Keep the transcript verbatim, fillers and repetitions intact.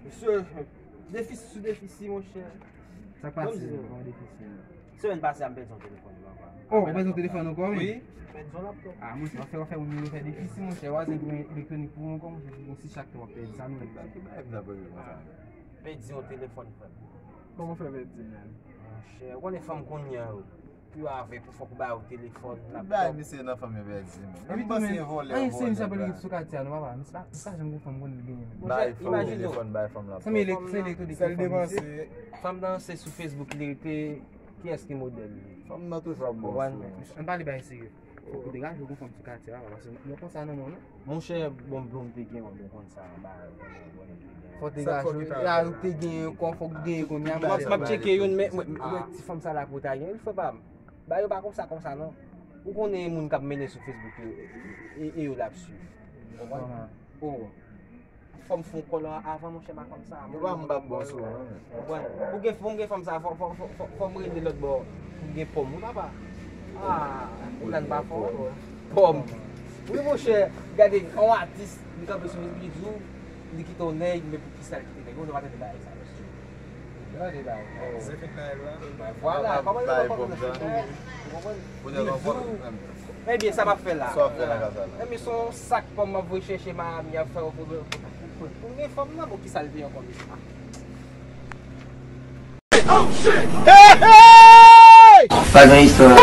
Mesye, defisi sou defisi, monchè. Sa k pase? Kòmsi se yon defisi? Semèn pase a, m pèdi yon telefòn, papa. Oh, ou pèdi yon telefòn ankò, wi? Wi, m pèdi yon laptop. Ah, monchè, w ap fè, w ap fè moun yo fè defisi, monchè. W a zen gen elektronik pou ou ankò, monchè, se yon si chak tan w ap pèdi sa, nou menm. Ki bagay m ta pèdi konsa? Pèdi yon telefòn, frè m. Kòman w fè pèdi, menm? Monchè, ou konnen fanm kounye a yo. Pou yo avèk ou, fòk ou ba yo telefòn, laptop. Bay misye nan fanm yo pèdi, men. Epi tou, men, anyen serye misye ap rele sou katye a, non, papa. Misye pa, misye pa janm gen fanm, m konnen li genyen, men. Bay fanm telefòn, bay fanm laptop. Sanble se elektrik telefòn misye. Fanm nan se sou Facebook li rete, kiyès ki modèl li? Fanm nan toujou ap bon sou. Ann pale bagay serye. Fòk ou degaje w gon fanm sou katye a, papa, paske mwen konsa nan mwen, non. Monchè, bon, bon, m te gen yon bon konn sa anba, bon, bon, m te gen. Fò te gaje, la ou te gen kò, fò ou gen kounye a, m ap tcheke youn, men, men, men, ti fanm sa la pou ta gen, wi, frè pa m. Ba yo pa konsa, konsa, non. Ou konnen moun k ap mennen sou Facebook yo, e, e, e yo l ap swiv. Ou konprann? Oh. Fò m fè yon kòl avan, monchè, pa konsa. Yo pa m pa bon sou ou, non. Ou konprann? Pou gen, pou m gen fanm sa, fò, fò, fò, fò, fò m rele lòt bò. Pou m gen pòm, wi, papa. Ah, ou la n pa fò. Pòm. Wi, monchè, gade, yon atis, li kanpe sou Facebook, li di w, li kite yon nèg, men poukisa l kite nèg? Ou pa tande bagay sa, mesye. Tande bagay sa. Zen fèk nan èl la. Vwala, kòman yo pa konn nan Facebook? Ou konprann? Li di w, ebyen, sa m ap fè la. Sa w ap fè nan kaz la? Ebyen, se yon sak pòm m ap voye chèche Miami, ap fè yon pwoblèm. Pou m gen fanm nan, bon, kisa l te ankò, mesye? Hey, hey! Pa gen istwa.